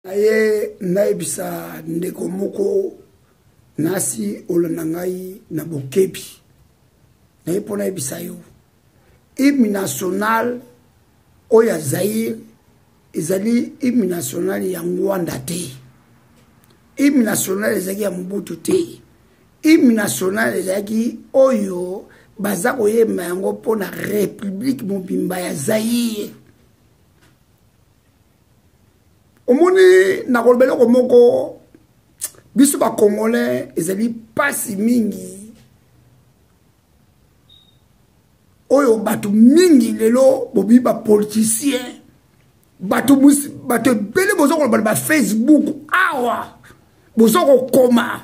Naye nayebisa ndeko moko nasi olanda ngai na bokebi. Naye mpo nayebisa yo hymne national oyo ya Zaïre ezali hymne national ya Ngwanda te. Hymne national ezalaki ya Mobutu te. Hymne national ezalaki oyo baza koyemba yango mpo na republique mobimba ya Zaïre. Omoni, nakoloba eloko moko, biso bacongolais ezali mpasi mingi oyo bato mingi lelo bobi bapoliticien, bato bato ebele boza koloba na bafacebook awa, boza kokoma,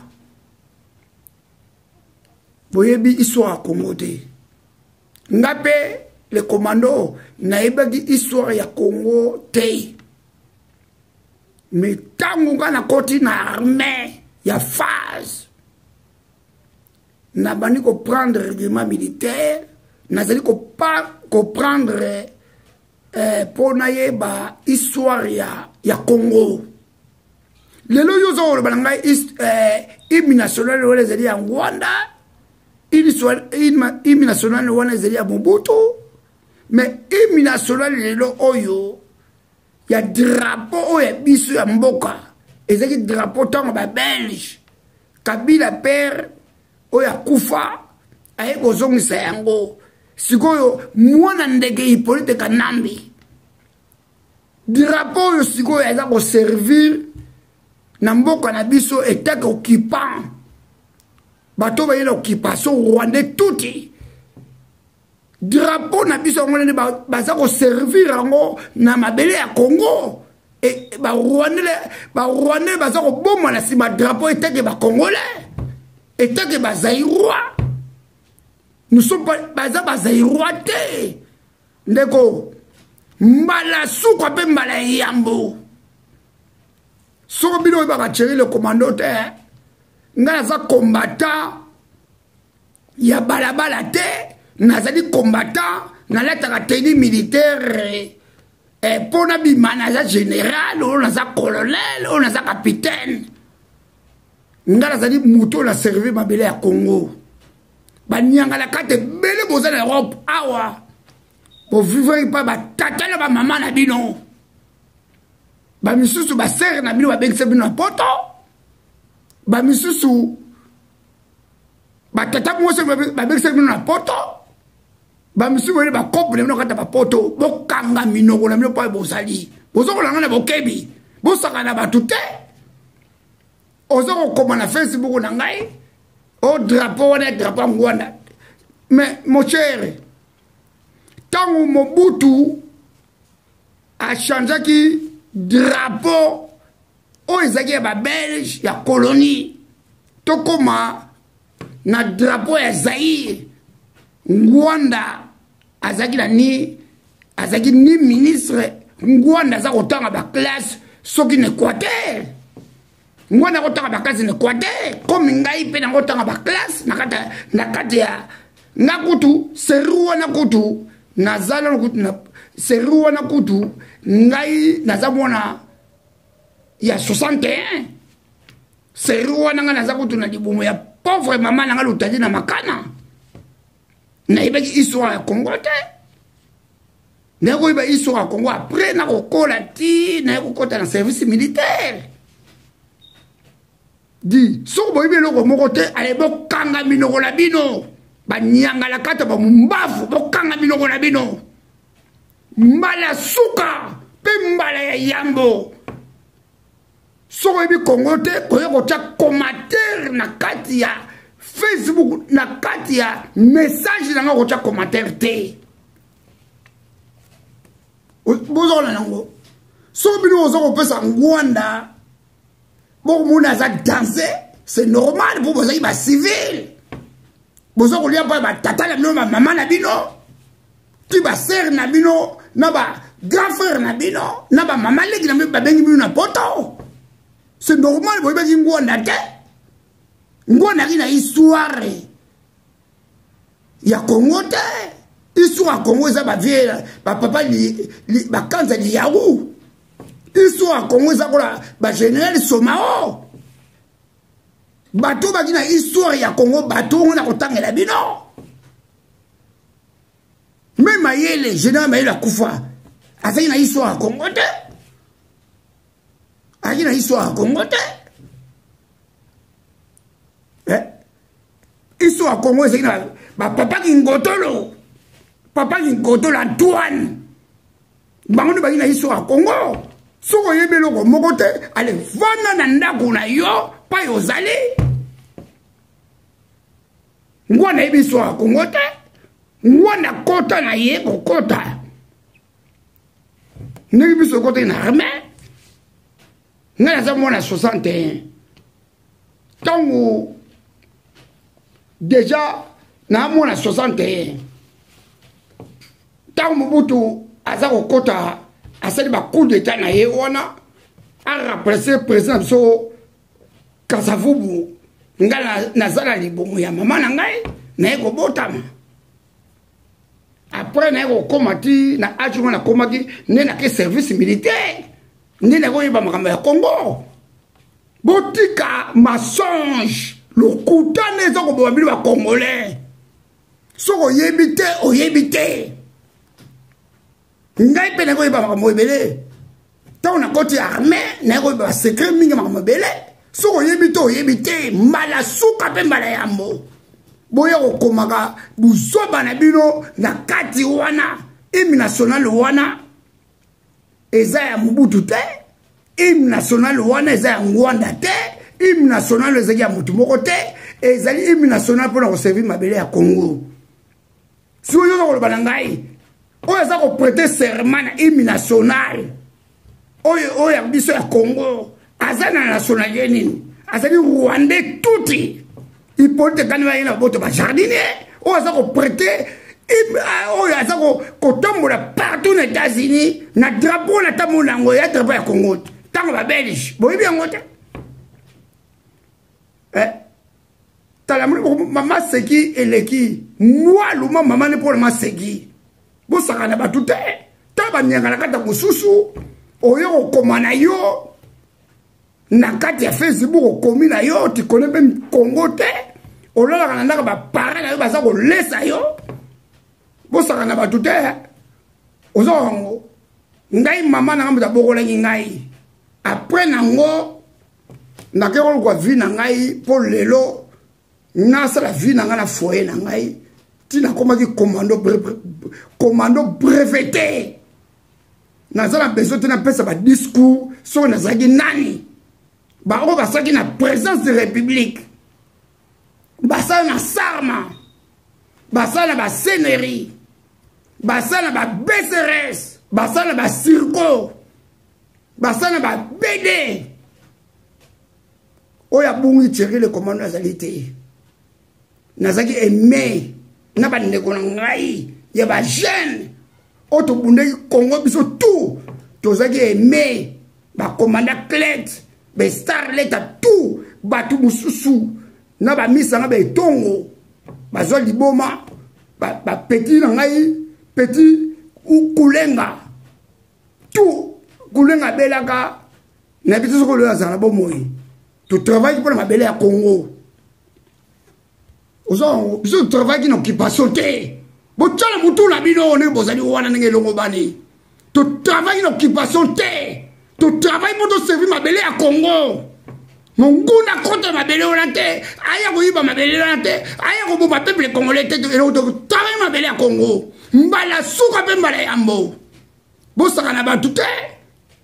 boyebi histoire ya Congo te. Nga mpe le commando nayebaki histoire ya Congo te, me ntango nga nakoti na armée ya phase, nabandi koprendre règlement militaire, nazali koprendre mpo nayeba histoire ya Congo. Lelo yo oza koloba na ngai hymne national wana ezali ya Ngwanda, hymne national wana ezali ya Mobutu, mais hymne national lelo oyo ya drapeau oyo ya biso ya mboka ezalaki drapeau ntango babelge Kabila père oyo akufa aye kozongisa yango. Sikoyo mwana ndeke Hippolyte Kanambe, drapeau oyo sikoyo aza koservir na mboka na biso etake occupant, bato baye na occupation rwandais tuti, drapeau na biso yango nde baza koservir yango na mabele ya Congo. E, barwandais baza koboma na nsima drapeau etake bacongolais, etake bazaïrois. Nous sommes pas, baza bazaïrois te ndeko. Mbala suka mpe mbala yambo, soko bino oyebaka Thierry le commando te, ngai naza combattant ya balabala te, nazali combattant, nalataka tenue militaire mpo nabima naza général, oyo naza colonel, oyo naza capitaine. Ngai nazali moto oyo na servi mabele ya Congo. Baniangalaka te ebele boza na Europe awa, bovivre mpa batata na bamama na bino, bamisusu basere na bino babengisa bino na poto, bamisusu batata mwasi babengisa bino na poto, bamisusu boyeli bakope na bino kati ya bapoto. Bokanga minoko na bino mpo bozali bozokolanga na bokebi, bosaka na bato te. Oza kokoma na Facebook na ngai o drapeau wana drapeau yango wana, mais mon cher, ntango Mobutu achangeaki drapeau oyo ezalaki ya babelge ya colonie, tokóma na drapeau ya Zaïre, Ngwanda azalaki na ni azalaki ni ministre. Ngwanda aza kotanga baklasse soki na Équateur, Ngwanda akotanga baklasse na Équateur komi ngai mpe nangotanga baklasse na kati ya nga kutu seri wana kutu naza nano kutu na seri wana kutu ngai naza mwana ya 61 seri wana ngai naza kutu na libumu ya pauvre mama na ngai lutali na makana. Nayebaki histoire ya Congo te, naye koyeba histoire ya Congo après nakokola ti naye kokɔta na service militaire. Di soki boyebi eloko moko te, ale bokanga minoko na bino, banyangalakata bamumbavu, bokanga minoko na bino. Mbala suka mpe mbala ya yambo, soki oyebi Congo te, koya kotya commentaire na kati ya Facebook, na kati ya message na nga kotya commentaire te. Bozokola nango, soki bino oza kopesa Ngwanda, bokomona aza danse, c'est normal mpo bozalaki bacivile, boza kolia mpo ya batata na bino, bamama na bino, ti basere na bino na ba grand frère na bino na bamama leki na bino babengi bino na poto, c'est normal. Boyebaki Ngwanda te, Ngwanda aki na histoire ya Congo te. Histoire ya Congo eza bavie bapapa bakanza liyawu. Histoire ya Congo eza kola bagénéral Somao. Bato baki na histoire ya Congo, bato ngo na kotangela bino. Me Mayele, général Mayele akufa, azalaki na histoire ya Congo te, azalaki na histoire ya Congo te. Eh? Histoire ya Congo ezalaki na bapapa Kingotolo, papa Kingotolo Antoine, bango nde baki na histoire ya Congo. Soki oyebi eloko moko te, ale vanda na ndako na yo pai ozali. Ngwana yebi histoire ya Congo te, ngwana kota na ye kokota ndenge biso okotaki na armée. Ngai naza mwana 61, ntango deja naamona 61, ntango Mobutu aza kokota, asali bacoup d'état na ye wana, aremplace président biso Kasavubu. Ngai naza na libumu ya mama na ngai, naye kobotama. Après naye kokóma ti na age wana nakomaki, nde nake service militaire, nde nakoyeba makambo ya Congo. Botika mensonge, lokuta nde eza koboma bino bacongolais. Soki oyebi te, oyebi te. Ngai mpe nakoyeba makambo ebele ntango nakoti armée, nayekoyeba basecret mingi, makambo ebele. Soki oyebi te, oyebi te. Mbala suka mpe mbala yambo, boya kokomaka buzoba na bino na kati wana. Hymne national wana eza ya Mobutu te, hymne national wana eza ya Ngwanda te, hymne national ezalaki ya motu moko te, ezali hymne national mpona koservir mabele ya Congo. Soki oyoka koloba na ngai, oyo aza koprêter serment na hymne national oyo, oyo ya biso ya Congo, aza na nationalité nini? Azali rwandais tuti. Hippolyte Kani baye na boto bajardinier, oyo aza koprêter, oyo aza kotambola partout na États-Unis na drapeau na tambola yango ya drapeau ya Congo ntango babelge, boyebi yango te. Tala mama seki eleki mwa mama ne mpona maseki, bosaka na bato te. Ta banyanga na kati ya mosusu, oyo kokoma na yo na kati ya Facebook, okomi na yo tikone mpe Kongo te, olalaka na ndako, baparent na yo baza kolesa yo. Bosaka na bato te. Oza yango, ngai mama na ngai moto abokolaki ngai. Après nango nake koluka vie na ngai, mpo lelo nasala vie na ngai na foyer na ngai, ntina nakomaki commando, commando breveté. Naza na besoin te napesa badiscours soki nazalaki nani. Baoyo basalaki na présidence de République, basala na Sarma, basala na baseneri, basala na babcrs, basala na bacirco, basala na babd. Oyo abungi Thierry le commando azali te. Nazalaki aimé na bandeko na ngai ya bajeune oyo tobundaki Congo, biso tout tozalaki aimé, bakomanda Clet, bestarlet, tout bato mosusu na bamisanga baetongo bazwa liboma, bapeti na ngai, petit Kulenga, tout Kulenga abelaka na biso. Soki oyo azala na bomoi, totravaillaki mpona mabele ya Congo. Oza biso totravaillaki na occupation te. Botyala motu na bino ndenge bozali wana, ndenge elongo bani. Totravaillaki na occupation te, totravaille mpo toservi mabele ya Congo. Monguna kota mabele wana te, aya koyiba mabele wana te, aya koboma peuple congolais te. Eloko totravaille mabele ya Congo, mbala suka mpe mbala yambo, bosaka na bato te.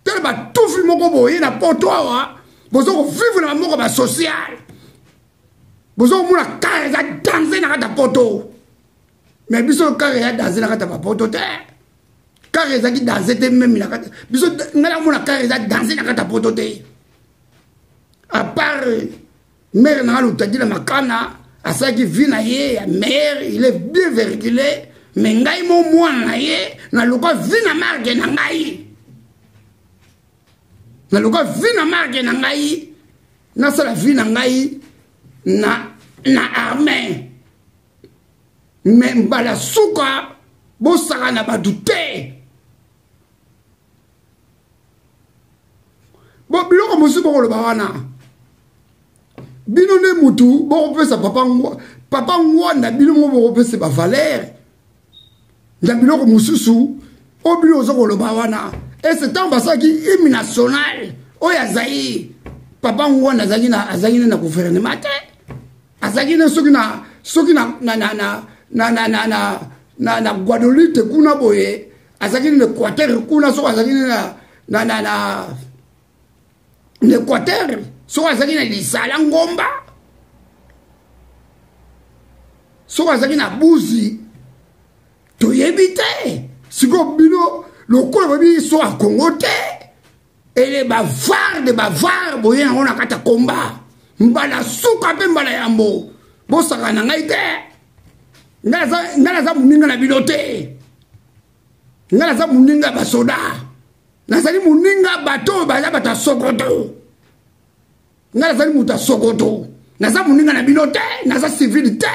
Tala batufi moko boye na poto awa, boza kovivre na bamoko basocial, boza komona kare eza danse na kati ya poto. Mais biso kare ya danse na kati ya bapoto te, kare ezalaki danse te meme na kati biso. Ngai namona kare eza danse na kati ya poto te, à part mare na nga Lutadi na Makana, asalaki vie na ye ya mare, il est bien véhiculé. Mais ngai mo mwana na ye, naluka vie na marke na ngai, naluka vie na marke na ngai, nasala vie na ngai na armée. Mais mbala suka, bosaka na bato te. Bo biloko mosusu bokoloba wana bino nde mutu bokopesa papa ngwa papa ngwanda bino moko bokopesa bavaleur na biloko mosusu oyo bino oza koloba wana. Ese ntango basalaki hymne national oyo ya Zaire, papa ngwanda azalaki na azalaki na gouvernement te, azalaki na soki na soki na na na na na na na na na na Guadeloupe kuna boye, azalaki na Équateur kuna, soki azalaki na na na na na Équateur, soki azalaki na Lisala Ngomba, soki azalaki na Buzi, toyebi te. Sikoyo bino lokola boyebi so ya Kongo te, ele bavare de bavare boye yango na kati ya komba mbala suka mpe mbala yambo. Bosaka na ngai te, ngai naza moninga na bino te. Ngai naza moninga ya basoda, nazali moninga bato oyo baza bato ya Sokoto. Ngai nazali moto ya Sokoto, naza moninga na bino te, naza civile te.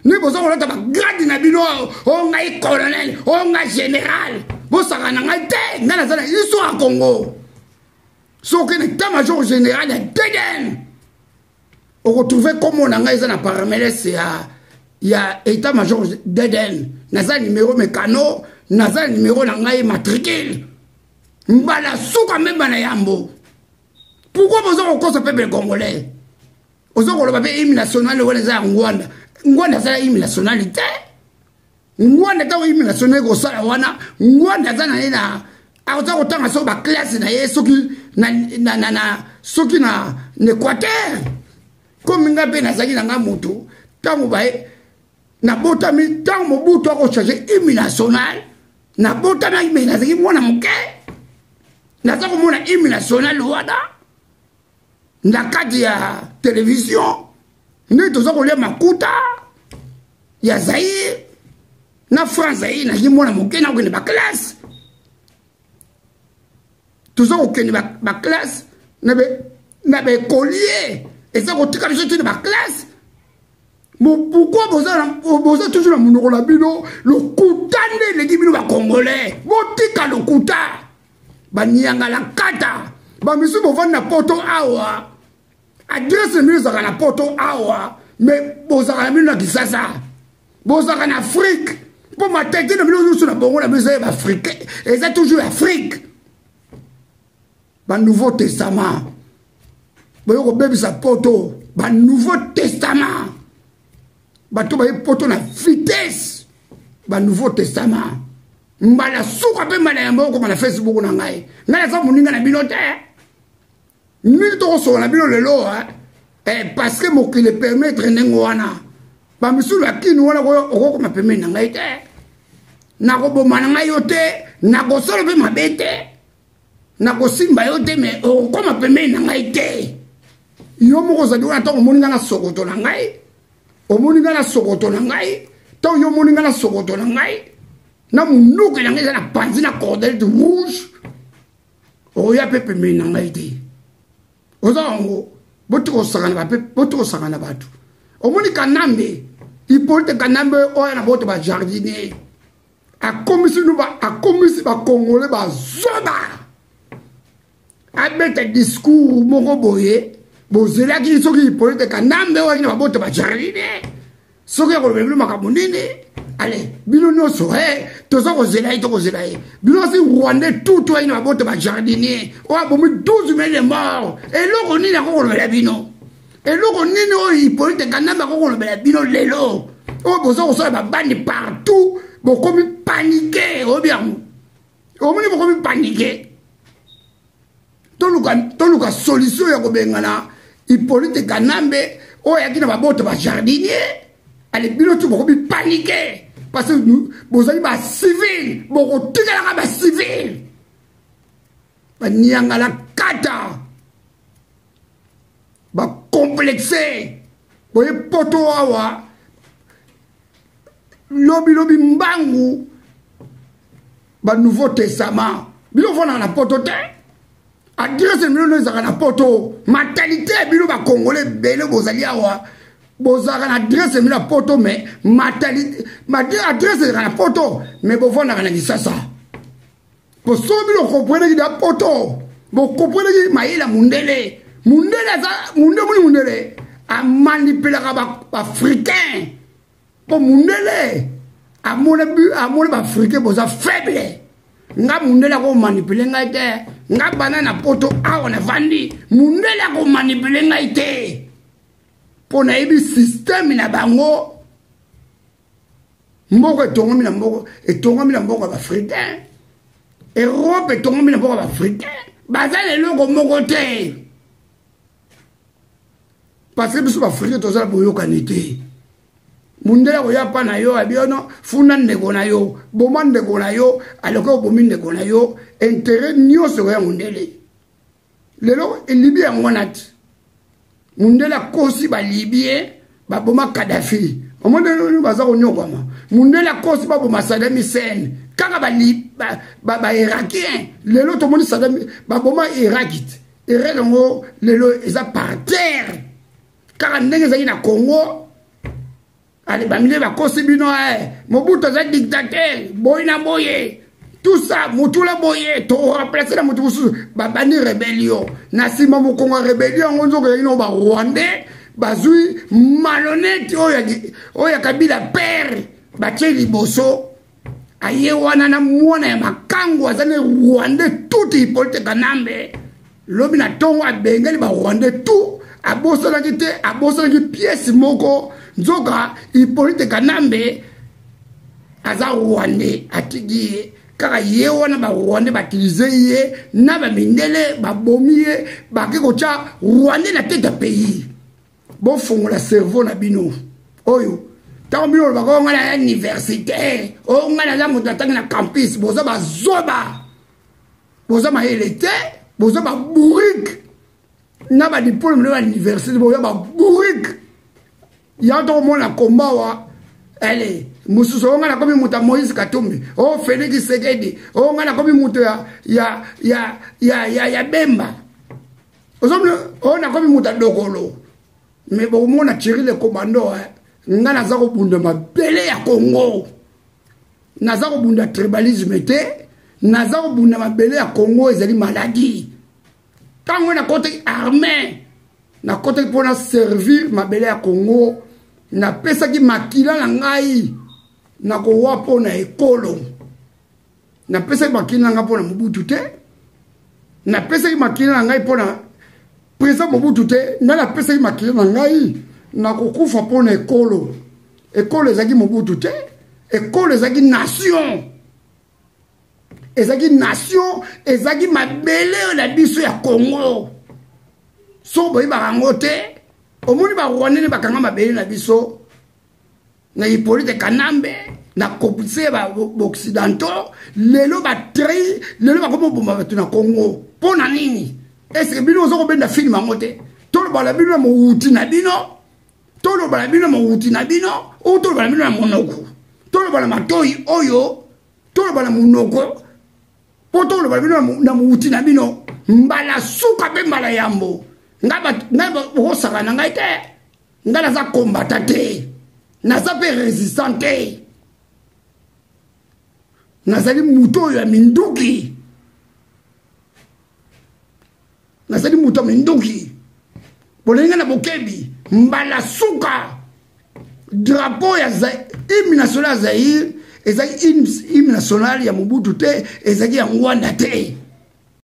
Ndenge boza kolata bagrade na bino, o ngai colonel, o ngai général, bosaka na ngai te. Ngai naza na histoire ya Congo. Soki okende état major général ya DDN, okotrouve kombo na ngai eza na parameles ya état major DDN. Naza numero mekano, naza numero na ngai matricule. Mbala suka mpe na yambo. Pourquoi boza kokosa peuple congolais? Oza koloba mpe hymne national wana eza ya Ngwanda. Ngwanda asala hymne national te. Ngwanda, ntango hymne national ekosala wana, Ngwanda aza na ye na aza kotanga soki baklasse na ye, soki na, na, na, na, soki na Équateur. Komi nga mpe nazalaki na nga motu ntango baye nabotami, ntango Mobutu akochange hymne national, nabotamaki me nazalaki mwana moke. Naza komona hymne national wana na kati ya télévision, ndenge toza kolia makuta ya Zaire na France. Zaire, nazalaki mwana moke, nakokende baklasse, toza kokende baklasse na baécolier, eza kotika biso tine baklasse. Pourquoi boza toujours na monoko na bino lokuta nde eleki bino? Bacongolais, botika lokuta, baniangala kata bamisusu. Bovandi na Poto awa, adresse na bino ezalaka na Poto awa, mais bozalaka na bino na Kisasa, bozalaka na Afrique, mpo matete na bino nyonso na bongo na bino eza ya baafricain, eza toujours Afrique. Banouveau Testament boye kobebisa Poto, banouveau Testament, bato baye Poto na vitesse, banouveau Testament. Mbala suka mpe mbala yambo, okoma na Facebook na ngai, ngai naza moninga na bino te. Mingi tokosola na bino lelo eh, parce que mokili permettre ndenge wana. Bamisulu ya Kini wana, okokoma pembeni na ngai te, nakoboma na ngai yo te, nakosala mpe mabe te, nakosimba yo te, mais okokoma pembeni na ngai te. Yo moko ozali wana, ntango omoni ngai na sokoto na ngai, omoni ngai na sokoto na ngai, ntango yo omoni ngai na sokoto na ngai na monduki na ngai eza na panzi na cordelete rouge, okoya mpe pembeni na ngai te. Oza yango, botika kosakana bato. Omoni Kanambe, Hippolyte Kanambe oyo na boto bajardinier, akomisi nu, akomisi bacongolais bazoba. Abeta discours moko boye, bozelaki soki Hippolyte Kanambe oyo na baboto bajardinier soki akoloba bino makambo nini. Ale bino nyonso e toza kozela ye, tokozela ye. Bino asi rwandais tutu ayi na baboto bajardinier oyo abomi 12 mille mort, eloko nini akokolobela bino? Eloko nini oyo Hippolyte Kanambe akokolobela bino lelo oyo boza kosala babandi partout? Bokomi paniqué, oyebi yango, omoni bokomi paniqué. Toluka, toluka solution ya kobengana Hippolyte Kanambe oyo ayaki na baboto bajardinier. Ale bino tu bokomi paniqué parce que bozali bacivile, bokotikalaka bacivile, baniangala kata, bacomplexe. Boye Poto awa lobilobi mbangu, banouveau Testament. Bino ofandaka na Poto te, adresse bino no ezalaka na Poto. Mentalité ya bino bacongolais ebele bozali awa, bozalaka na adresse bino ya Poto, mais mentalité, adresse ezalaka na Poto, mais bovandaka na Kisasa. Po soki bino compreneki na Poto, Bokomprenaki mayele ya mundele. Mundele aza mundele, moni mundele amanipelaka baafricain mpo mundele amona baafricain boza faible. Nga mundele akomanipule ngai te. Nga bana na poto awa navandi, mundele akomanipule ngai te mpo nayebi systeme na bango. Mboka etongami na mboka, etongami na mboka ya baafricain. Europe etongami na mboka ya baafricain. Baza na eloko moko te parce que biso baafricain toza na boyokani te. Mundele akoya mpa na yo, abi ono funda ndeko na yo, boma ndeko na yo, aloki obomi ndeko na yo, intérêt nyonso ekoya mundele. Lelo elibi yango wana ti mundele akosi balibie baboma Kadafi, omoni baza konyokwama. Mundele akosi baboma Sadam Hussein, kaka bairakien. Lelo tomoni Sadam baboma Iraki te. Irak yango lelo eza par terre, kaka ndenge ezalaki na Congo. Ale bamile bakosi bino, Mobutu aza dictateur boye na boye, tout ça motula boye, toremplace na moto mosusu. Babandi rébellion na nsima, mokongo ya rébellion yango nzoka ezalaki nao barwandais. Bazwi malhonnête oyo ya Kabila père, batie liboso, aye wana na mwana ya makangu aza ne rwandais tout, Hippolyte Kanambe. Lobi na ntongo abengeli barwandais tout, abosanaki te, abosanaki pièce moko, nzoka Hippolyte Kanambe aza rwandais. Atiki ye kaka ye wana, barwandais bautilize ye na bamindele, babomi ye, bake kotya rwandais na tete ya pays. Bofongola cerveau na bino oyo. Ntango bino olobaka oyo ngai naza université, oyo ngai naza moto atangi na campus, boza bazoba, boza mayele te, boza babourike na badiplome na bauniversité, boza babourike. Yango tokomona komba wa ale mosusu, oyo ngai nakomi moto ya Moïse Katumbi, oyo Félix Sekedi, oyo ngai nakomi moto ya Bemba, ozomona, oyo nakomi moto ya Dokolo. Me bokomona Thierry le commando, ngai naza kobunda mabele ya Congo, naza kobunda tribalisme te, naza kobunda mabele ya Congo. Ezali maladi. Ntango nakotaki armée, nakotaki mpona servir mabele ya Congo. Napesaki makila na ngai, nakowa mpo na ekolo. Napesaki makila na ngai mpo na Mobutu te, napesaki makila na ngai mpo na président Mobutu te. Ngai napesaki makila na ngai, nakokufa mpo na ekolo. Ekolo ezalaki Mobutu te, ekolo ezalaki nation, ezalaki nation, ezalaki mabele oyo na biso ya Congo. So boyebaka yango te. Omoni barwandais nde bakanga mabele na biso na Hippolyte Kanambe, na complicité ya baoccidentaux. Lelo batrei, lelo bakomi koboma bato na Congo. Mpo na nini? Estce bino oza kobenda filme yango te? Toloba na bino na mowuti na bino, toloba na bino na mowuti na bino oyo, toloba na bino na monoko, toloba na matoi oyo, toloba na monoko mpo toloba na bino na mowuti na bino. Mbala suka mpe mbala yambo, ngai bokosaka na ngai te. Ngai naza kombata te, naza mpe résistant te, nazali moto oyo ya minduki, nazali moto ya minduki. Bolingi na bokebi, mbala suka, drapeau ya hymne national ya Zaire ezalaki hymne national ya Mobutu te, ezalaki ya Ngwanda te.